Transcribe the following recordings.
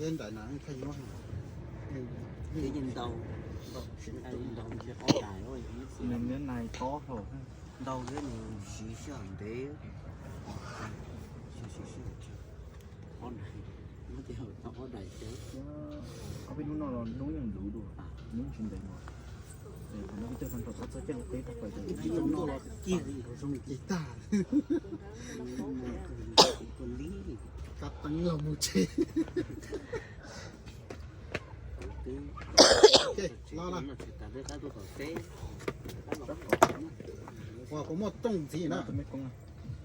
Ntawm no thaij nyob. Ntau, ntau, ntau, ntau, ntau, ntau, ntau, ntau, ntau, ntau, Ob peb hnub no los hnub yeej luv dua, hnub tsis ntev no. Thaum no ib tug tag nrho txhob txog caij teb tag plaws. Ib tug no los kiag li zoo li tag. Kab teeb los mus tsev. Los na. Ua puas muaj rooj ntxiv na?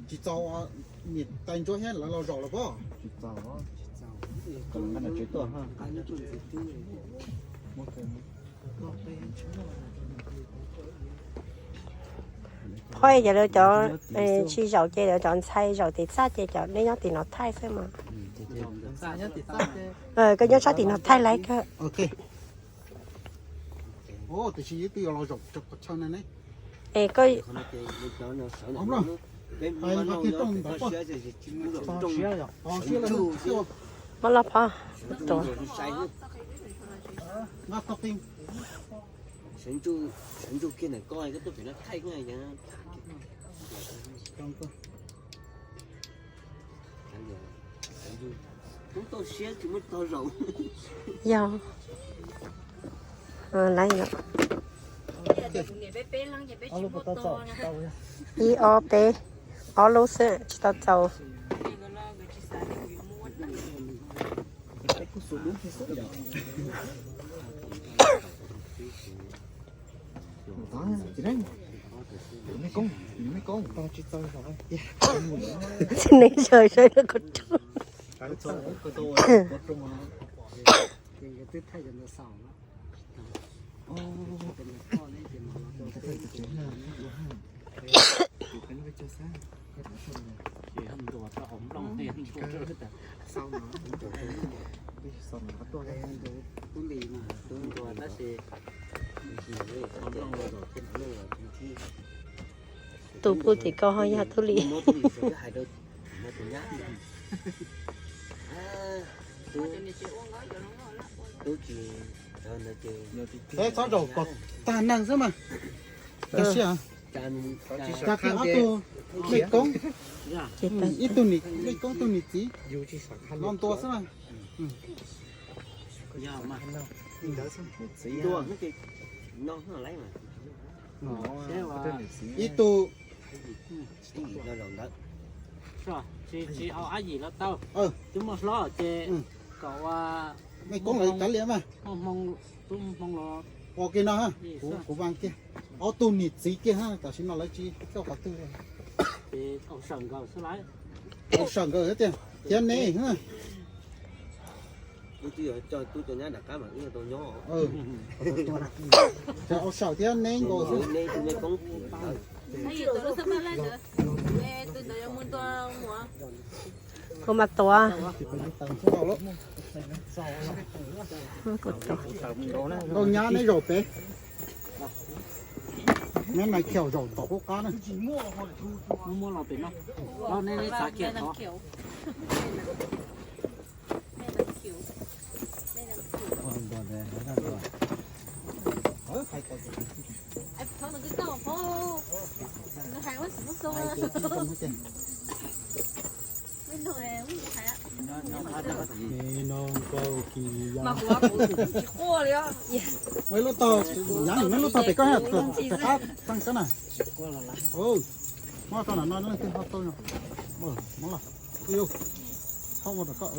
Tsis txaus, niam tais ntsuab thiab lawv los zaum los pob? Qhov yog lawv cov tsis zaum ces lawv cov ntxhais zaum tim txaj ces cov nej nyob tim no thaij xwb mas. Koj nyob sab tim no thaij laiv kawg. Es koj muab los pov tuav. Yog, laiv, ib ob peb, ob lub xwb tsis tau txaus. Txiv neej zaws saib lawv ko rog. Tus pub tim koj ho yog Tub Lis. Peb txhob zaum kom tag neeg xwb mas. Cas kiag ob tug mej koob, ib tug mej koob ib tug niam txiv los ntua xwb mas. Ib tug, tsis, tsis haus ab yim los tau, twb muaj hlob ces kom ua mej koob lawv kav liam mas. Tub hmoo los ua kiag no, kuv, kuv vam kiag. Ob tug niam txiv kiag, tam sim no lawv tsis coj qhov twg li. Au saum nkawd thiab tiag, thiab neb. Au saum thiab neb nkaus xwb. Kuv mas tuav. Nkauj Nyab neb zaum pem. Neb mas khiaum zaum tom qub qab na. Muab los pem no, neb xav khiaum thov. Muab lub tog, nyav muab lub tog pem koj, pem qab tag xwb na. Muab tau na no leej twg ho tau no. Muab los. Ua rau koj.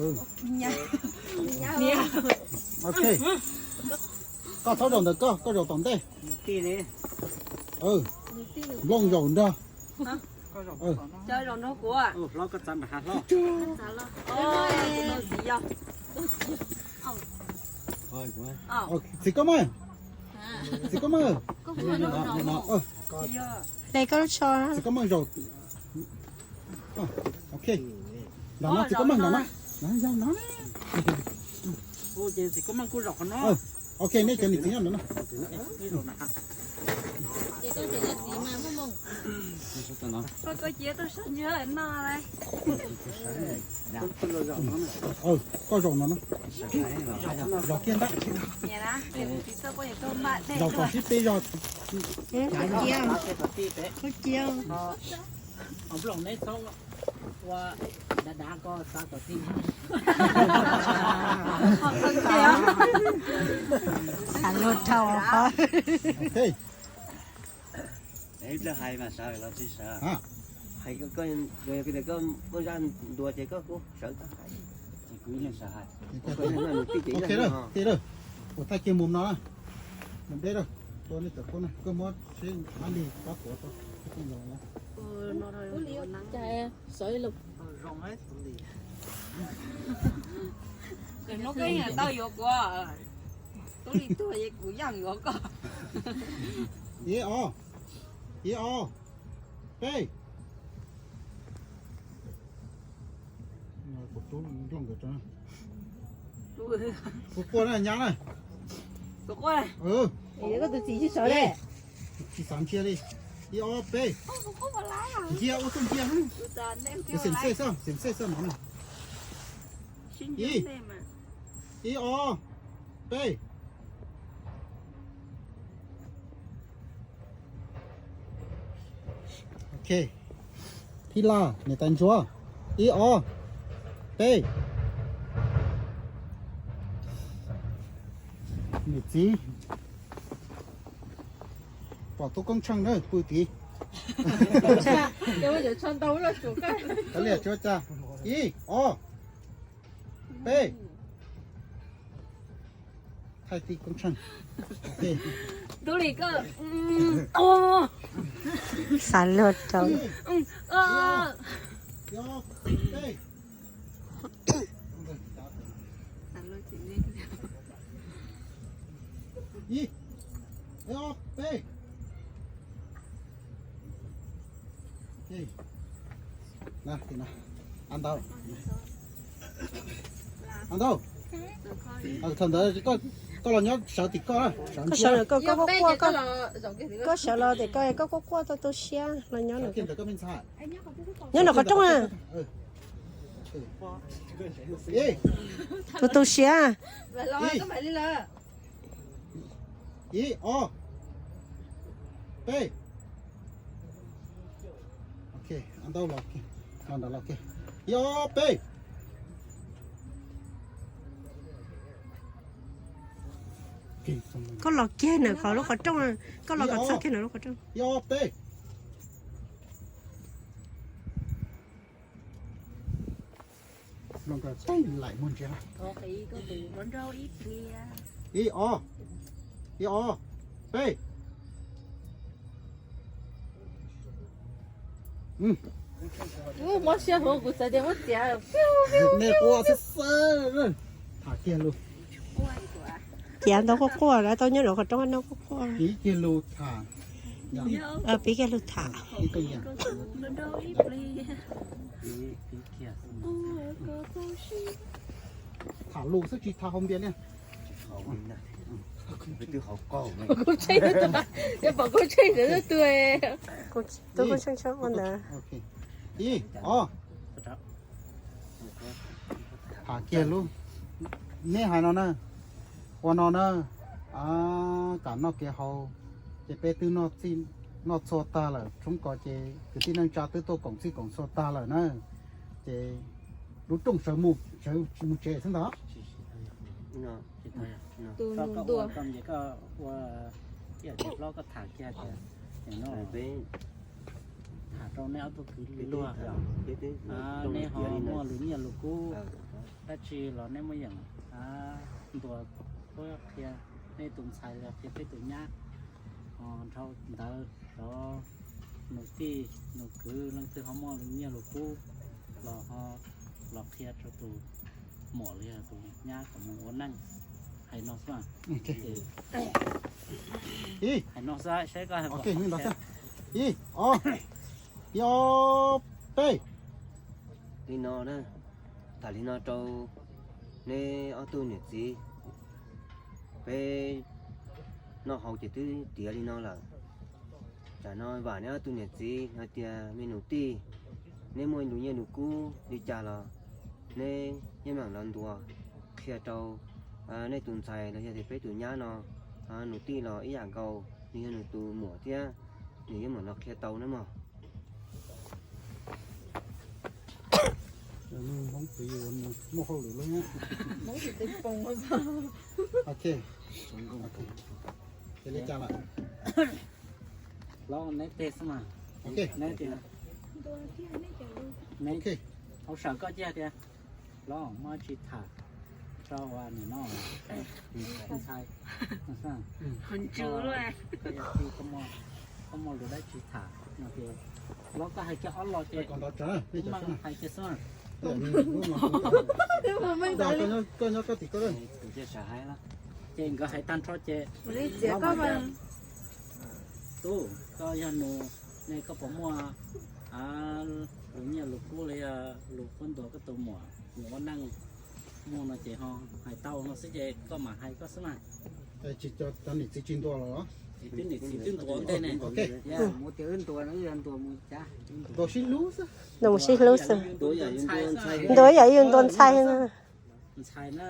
Ok. Koj txhob zaum ntawm koj, koj zaum tom ntej. Nplooj zaum nrog. Txiv Koob Meej. Txiv Koob Meej. Txiv Koob Meej zaum. Ok. Ntawm no Txiv Koob Meej ntawm no. Ok, nej cov niam txiv nyob ntawm no. Koj zaum no na. Zaum kiag ntag. Zaum kom sib peb zog. Koj cia. Xav luag rau. Ok. Ib pliag hais mas sawv los tsis sawv. Hais koj, koj muaj zaj ntua ces koj kuj sawv tau hais. Ces kuv yeej sawv hais. Ok lawm, ua thaij kiag mus no na. Mus deb lawm, tua nej cov kub na, koj muab seb ab li pab tuav tau. Hnub koj yeej tau yuav kuv, tub li tuag es kuv yeej yuav koj. Ib ob, ib ob, peb. Kuv quaj na nyab na. Koj tus txiv tsis sawv li. Tsis xav ntsia li. Ib ob peb. Ntsia ua txuj ntsia. Xiam xej xwb, xiam xej xwb no na. Ib, ib ob peb. Ok. Phij Laj, niam tais ntsuab. Ib ob peb. Niam txiv, pom tub Koob Tsheej na pw tid. Ib ob peb. Thaij tib Koob Tsheej. Tub li koj. Xav luag rau. Ib ob peb. Ntau, ntau. Thaum ntawd koj los nyob sawv tim koj, koj sawv, koj, koj quaj, koj sawv los tim koj, koj quaj quaj tau tu siab los nyob, nyob nram qhov rooj na. Tu tu siab. Ib ob peb. Ok, ntau los, los nram los kiag. Ib ob peb. Koj los kiag nram qhov lub qhov rooj, koj los kom txog kiag nram lub qhov rooj. Ib ob peb. Mloog koj teeb laim muag ntsia. Ib ob, ib ob peb. Mob siab hauv kuv txawm tias muab txiav. Nej quaj xwb xwb. Tham kiag lus. Cia ntau quaj quaj, lawv tau nyob nram qhov rooj no quaj quaj. Piv kiag lus tham. Piv kiag lus tham. Tham lus xwb tsis tham hauv npias li. Pom Koob Tsheej ntawd tuaj. Ib ob. Tham kiag lub, neb hais no na, ua no na, kam noj kev haus, ces peb twb noj txhua tag lawm, tshoob kos ces kwv tij neej tsa twb tuaj koom txhij koom txhua tag lawm na, ces lub rooj sawv mus, sawv mus tsev xwb ntag. Tus nus ntuas. Koj ua ib yam li hlob koj tham kiag tias, no, tham rau nej ob tug kwv luag, nej ho muaj lus nyiaj lus kub dab tsi los nej muaj yeem ntuas, qhia nej tus ntxhais los qhia peb tus nyab, ho dhau ntawd rov nus tij nus kwv leej twg ho muaj lus nyiaj lus kub los ho los qhia rau tus muam los yog tus nyab kom mus ua neej. Hais no xwb. Hais no xwb saib koj hais. Ib ob, ib ob peb. Li no na, tham li no rau neb ob tug niam txiv, peb noj haus ces twb tiav li no lawm. Tam no vam neb ob tug niam txiv hais tias me nus tij, neb muaj lus nyiaj lus kub li cas los neb yeej meem los ntuas qhia rau nej tus ntxhais los yog tias peb tus nyab no. Nus tij los ib yam nkaus, nws yog nws tus muam thiab, nws yeej meem los qhia tau nawb mog. Muaj hauj lwm lawm. Ok, li cas lawm? Los neb teg xwb mas. Ok, neb teg. Neb, hauv saum koj cia tias los muab tsis tham rau nim no ntxhais. Koj muaj lus dab tsi tham no ces los koj hais kiag ob lo ces hais kiag xwb. Ces nkawd hais tag nrho ces tub, koj yog nus ne, koj puas muaj lus nyiaj lus kub los yog lus kub ntuas koj tus muam mus ua neej muaj no ces ho hais tau no xwb ces koj mam hais koj xwb mas. Tsis, cov niam txiv tsis ntuas los? Twb niam txiv twb ntuas ntej ne. Ntuas sib hlub xwb. Ntuas yam yus ntuas ntxhais na. Ntxhais na,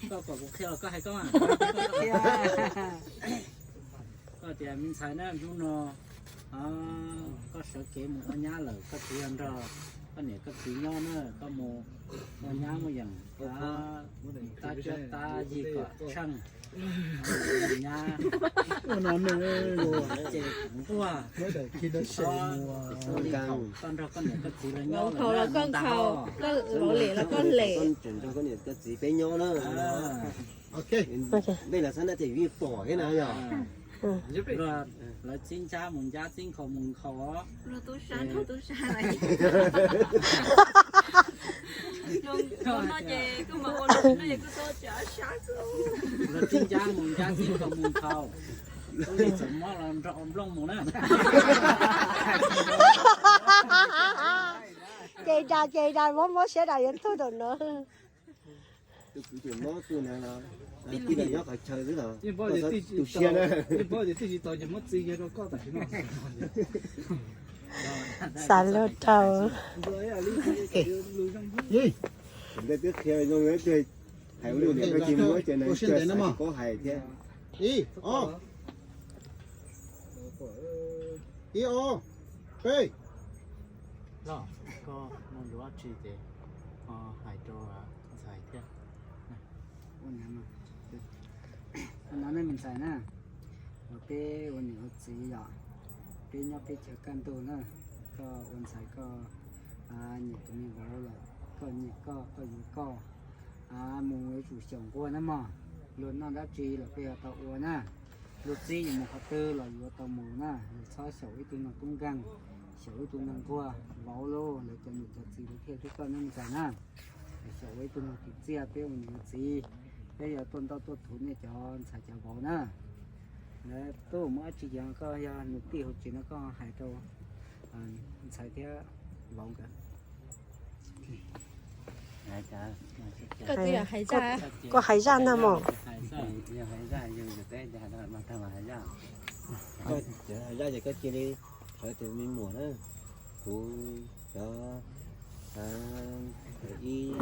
koj kom kuv qhia los koj hais koj. Koj tias me ntxhais na, hnub no koj sawv kev mus ua nyab lawm, koj tsis yog nrog koj niam koj txiv nyob na, koj mus ua nyab mus yeem tab coj tab yig kom tsheej nyab. Ces kuv nquag koj nrog koj niam koj txiv los nyob lawm, koj lem los koj lem, nrog koj niam koj txiv peb nyob na. Nej los xav na ces vij pom thiab na yog. Lawv txib ncab mus ncab, txib nkhaus mus nkhaus os. Lawv txib ncab mus ncab, txib nkhaus mus nkhaus. Tub li txawm mob los nrog ua nplooj mus na. Ces das ces das, mob mob siab das yuav tuag tam no. Tus kwv ces mob tuag na, tij laug nyob qhov chaw xwb los tu siab na. Xav luag dhau. Ntawd twb qhia zoo, hais ua lwm niam koj tsis muab ces nws tsis paub hais thiab. Ib, ob, ib, ob, peb. Koj muaj lus dab tsi ces ho hais rau ntxhais thiab. Ua no ne me ntxhais na, peb ua niam ua txiv yom, peb nyob peb chaw kaj ntug na, koj ua ntxhais koj nyiam tus me vauv lawm, koj nyiam koj, koj yuav koj, mus yuav tsum xyaum nquag na mog. Luag noj dab tsi los peb yuav tau ua na, luag txib yus mus qhov twg los yuav tau mus na, yus txhob xyaum ib tug noog tub nkeeg, xyaum ib tug noog nquag vauv lauj, lawv cov niam cov txiv lawv thiaj hlub koj ne me ntxhais na. Xyaum ua ib tug noog kwv txiaj, peb ua niam ua txiv, peb yuav tuaj ntaj tuaj thuv nej cov ntxhais cov vauv na. Lawv tuaj mus dab tsi ces koj yog nws tij hauv tsev no koj hais rau ntxhais thiab vauv nkawd. Koj hais zaj ntag mog. Hais zaj ces koj cia li sawv tus me muam na, kuv cov ib,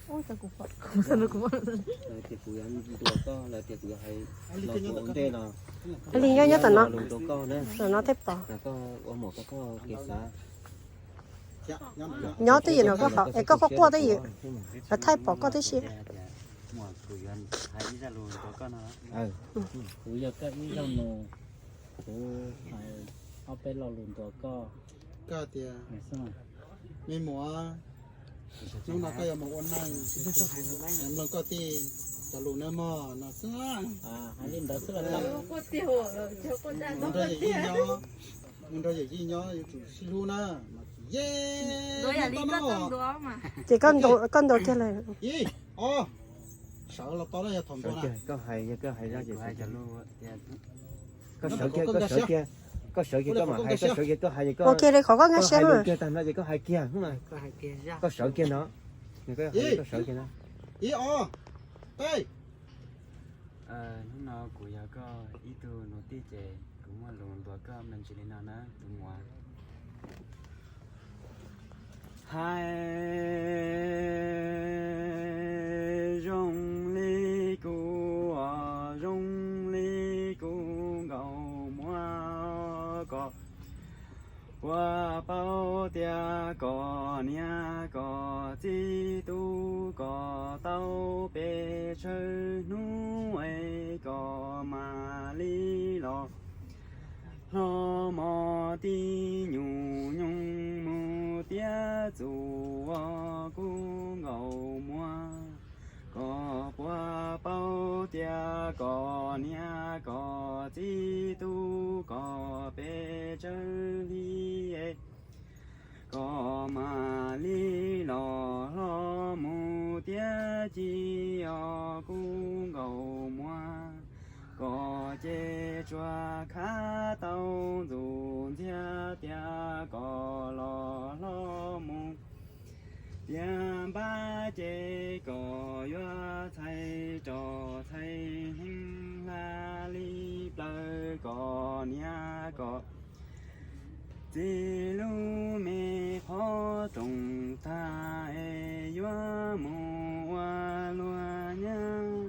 lawv tias kuv yuav ntuas koj, lawv tias kuv yuav hais los kuv ua ntej los, li nyob nyob tom no, tom no thiaj pom. Koj ua muam koj, koj kev xav. Nyob twj ywm no koj, es koj quaj quaj twj ywm, lawv thiaj pom koj tib si. Kuv yog koj ib zaug nus, kuv hais ob peb lo lus ntuas koj. Koj tias, me muam, hnub no koj yuav mus ua neej, mloog koj tij cov lus nawb mog no xwb. Mus nrog yawm yij nyob, mus nrog yawm yij nyob yuav tsum sib hlub na. Ces koj ntuas kiag lawm. Ib, ob, sawv los tau na, yog thaum ntuas na. Koj hais, koj hais, koj sawv kiag, koj sawv kiag, koj sawv kiag, koj mam hais, koj sawv kiag, koj hais, ua kiag li qhov koj nkag siab kiag tag no ces koj hais kiag, koj sawv kiag no, koj sawv kiag no. Ib, ob, peb. Hnub no kuv yog koj ib tug nus tij ces kuv muaj lus ntuas koj me ntsis li no na tus muam. Hais zoo li kuv, zoo li kuv nkauj muam, koj puas paub tias koj niam koj txiv tu koj tau pes tsawg hnub es koj mam li los hlo mov tib nyuag nyoog mus tiab txuas os kuv nkauj muam. Koj puas paub tias koj niam koj txiv tu koj pes tsawg hli es koj mam li los hlo mus tiab ci os kuv nkauj muam. Koj ces tsuas khav tau ntxuav ntxiag tias koj los hlo mus tiam npab ces koj yuav txhais rog txhais hneev hla li plaws koj niam koj txiv lub me qhov rooj tag es yuav mus ua luag nyab.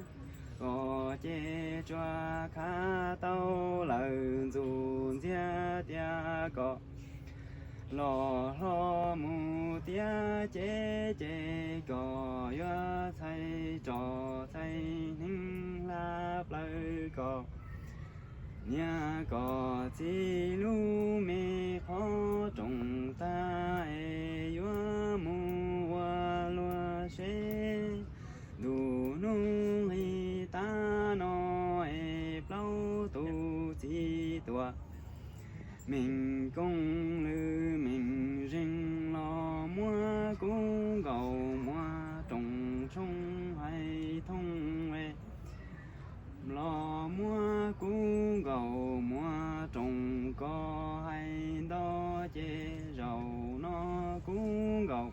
Koj ces tsuas khav tau lawm ntxuav ntxiag tias koj los hlo mus tiab ci ces koj yuav txhais rog txhais hneev hla plaws koj niam koj txiv lub me qhov rooj tag es yuav mus ua luag seb ntu nub nqis tas no es plaub tus txiv tuam meej koob lwm meej zeeg los muab kuv nkauj muam rooj tshoob hais thooj es los muab kuv nkauj muam rooj koj hais nto ces zaum no kuv nkauj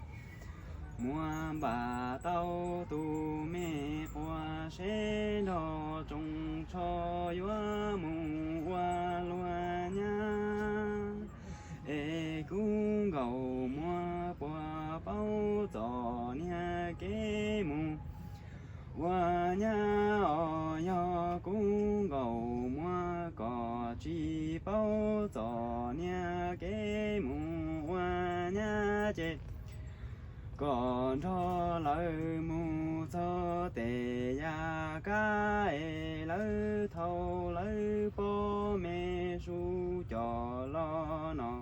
muam npaj tau tus me quas seb nrog rooj tsho yuav mus ua luag nyab. Es kuv nkauj muam puas paub txom nyab kev mus ua nyab os? Yog kuv nkauj muam koj tsis paub txom nyab kev mus ua nyab ces koj nrog lawv mus txog tej yav kab es lawv thau lawv pob me su coj los no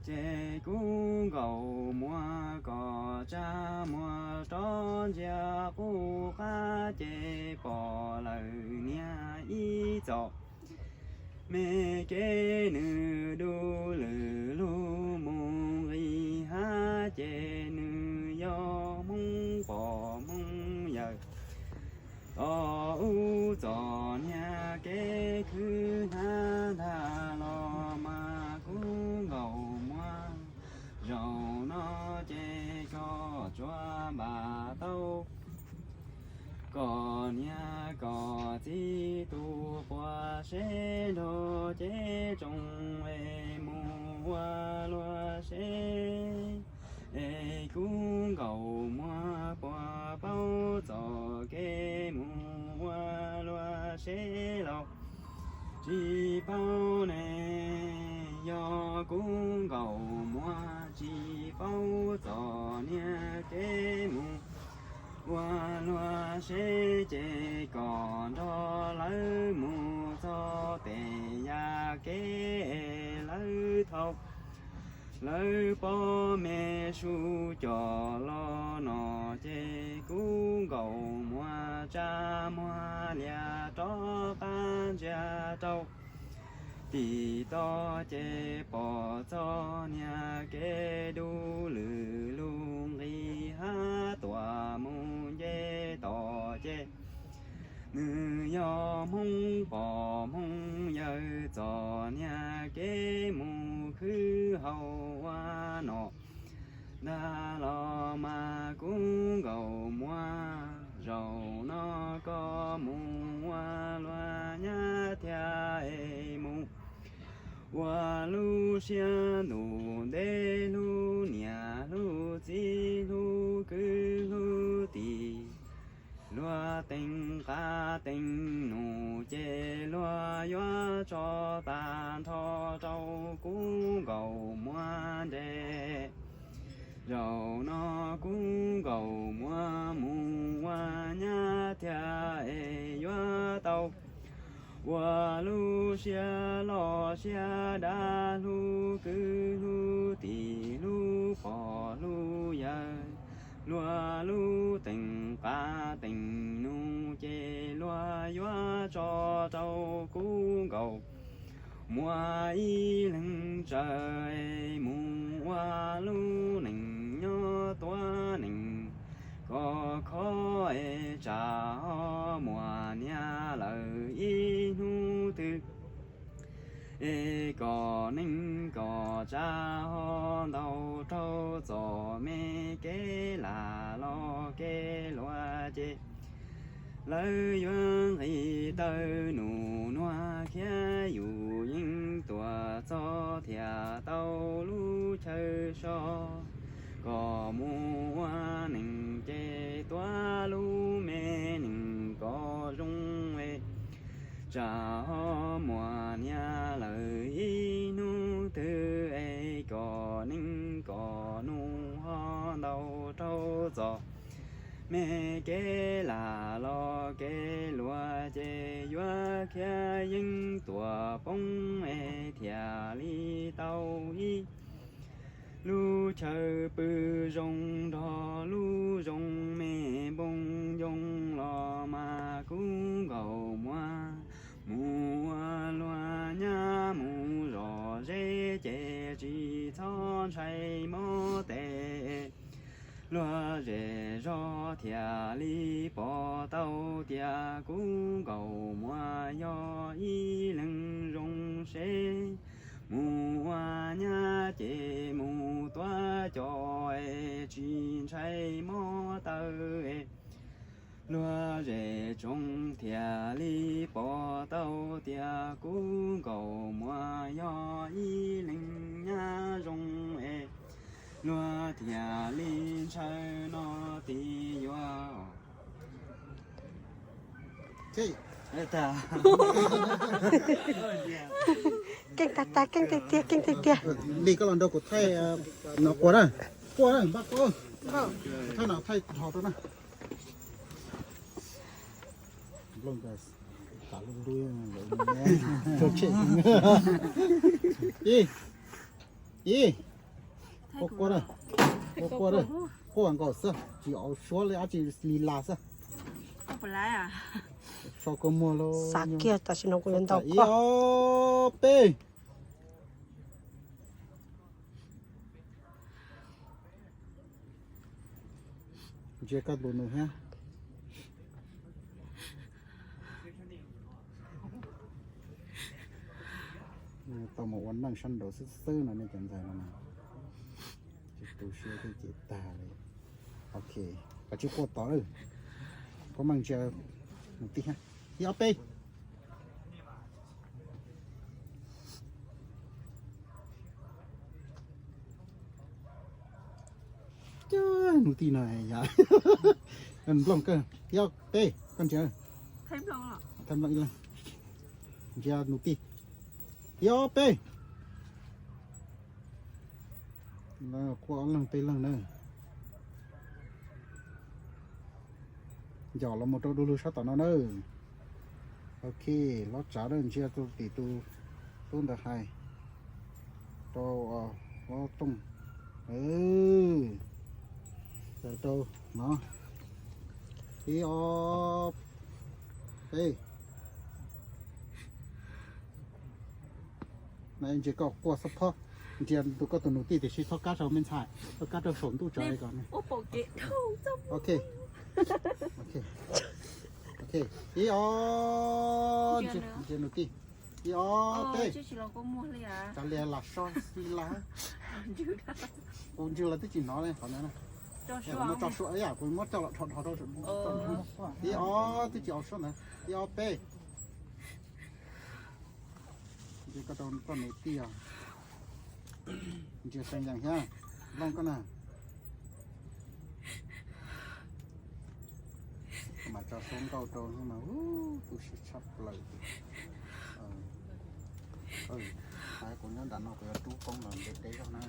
ces kuv nkauj muam koj tsa muag rov ntsia qub qab ces pom lawv niag ib txom me kev nws du lwm lug mus nqis hav ces nws yog Hmoob pog Hmoob yawg tos ub txom nyab kev khwv hnab ntag los mas kuv nkauj muam. Zaum no ces koj tsuas npaj tau koj niam koj txiv tus quas seb nrog cev tsoom es mus ua luag seb. Es kuv nkauj muam puas paub txoj kev mus ua luag seb los tsis paub ne? Yog kuv nkauj muam tsis paub txom nyab kev mus ua luag seb ces kom nrog lawv mus txog tej yav kev es lawv thau lawv pob me su coj los no ces kuv nkauj muam tsa muag lias rov qab ntsia rau tim tod ces pom txog niag kev du lwm lug nqis hav tuam mus nce tod ces nws yog Hmoob pog Hmoob yawg txom nyab kev mus khwv hauv ua no ntag los mas kuv nkauj muam. Zaum no koj mus ua luag nyab thiab es mus ua lub siab ntuj ntev, hlub niam hlub txiv hlub kwv hlub tij, luag teem qab teem nus ces luag yuav tso tag nrho rau kuv nkaus muab ntes. Zaum no kuv nkaus muab mus ua nyab thiab es yuav tau ua lub siab loj siab dav, hlub kwv hlub tij hlub pog hlub yawg, luag lub teem qab teem nus ces luag yuav tso rau kuv nkaus muab ib leeg tsaws es mus ua lub neej nyob tuab neeg kom khov es tsam ho muaj niam lawm ib hnub twg es kom neej kom tsav ho ntau raug txom me kev lam los kev luam ces lawv yuav nqis taw nus nuav khiav yus yeej tuam txog thiaj tau lub chaw so kom mus ua neej ces tuav lub me neej kom zoo es tsam ho muaj niam lawm ib hnub twg es kom neej kom nus ho ntau raug txom me kev lam los kev luam ces yuav khiav yeej tuam poob es thiaj li tau ib lub chaw pw zoo nrog lub zoo me npoo yoo los mas kuv nkaus muab mus ua luag nyab mus zom zeb ces tsis txhob ntshai mob tes luag zej zog thiaj li pom tau tias kuv nkaus muab yog ib leeg zoo seb mus ua nyab ces mus tuav cos es tsis ntshai mob taw es luag zej tsoom thiaj li pom tau tias kuv nkaus muab yog ib leeg nyab zoo es luag thiaj li ntshaw no tiag yuav. Keej tag tag, keej tiag tiag, keej tiag tiag. Li koj los nrog kuv thaij no quaj na, quaj na, npaj quaj. Thaij no thaij dhos rau na. Ib, ib, quaj quaj na, quaj quaj na, quaj nkaus xwb, tsis au suab li dab tsi li las xwb. Sau kua muag lauj. Xav kiag tam sim no kuv yuav ntaus koj. Ib ob peb. Ntsia koj tus nus thiab. Tau mus ua neej sab nraud xwb xwb no nej cov ntxhais no na. Tsis tu siab thiab ces tag li. Ok, koj tsis quaj tod lawm. Koj meej ntsia mus tij thiab. Ib ob peb. Nus tij no yog nplooj kawg. Ib ob peb, koj ntsia. Thaij nplooj ib leeg. Ntsia nus tij. Ib ob peb. Quaj ob leeg peb leeg na. Yog los mus rau du lug sab tom no na. Ok, lob tsav na, ntsia tus tim tus tub ntawd hais rau lob tooj. Rau no. Ib ob peb. Ntsia koj quaj xab phob, ntsia tus koj tus nus tij tiam sis txhob kab rau me ntxhais, txhob kab rau saum ntuj tsawv li ko. Ok, ok, ib ob, ntsia nus tij, ib ob peb. Tsav lias lam so li las, kuv ntswg los twb tsis hnov li qhov no na. Muab tso suab, kuv muab coj los dhos dhos rau. Ib ob, twb tsis haum suab ntawd, ib ob peb. Ntsia koj rau koj niam tij os. Ntsia xeev yees thiab, Nplooj koj na. Koj mam tso suab nkauj rau mas, tu siab tshaj plaws. Hais kuv nyob nram no kuv yuav rub poob los ntev ntev zog na.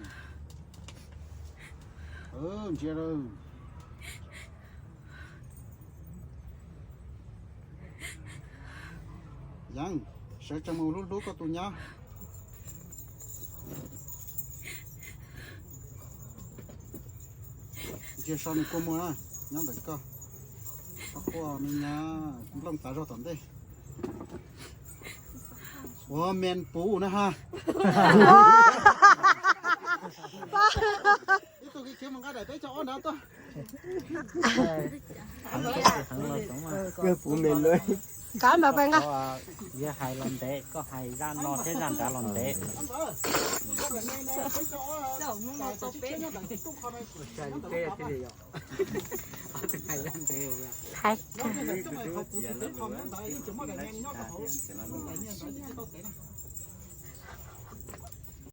Ntsia lawm. Yeej, sawv tsees mus hlub hlub koj tus nyab. Ntsia so nws kua muag na, nyob ntawm koj. Quaj me nyab, Nplooj txav zog tom ntej. Ua men puv na ha. Ib tug khiav mus nqa daim peb caug ob nrad tuaj. Puv me lawm. Kav mas peb nqa. Yog hais los ntev, koj hais zaj no thiab zaj nrad los ntev. Hais.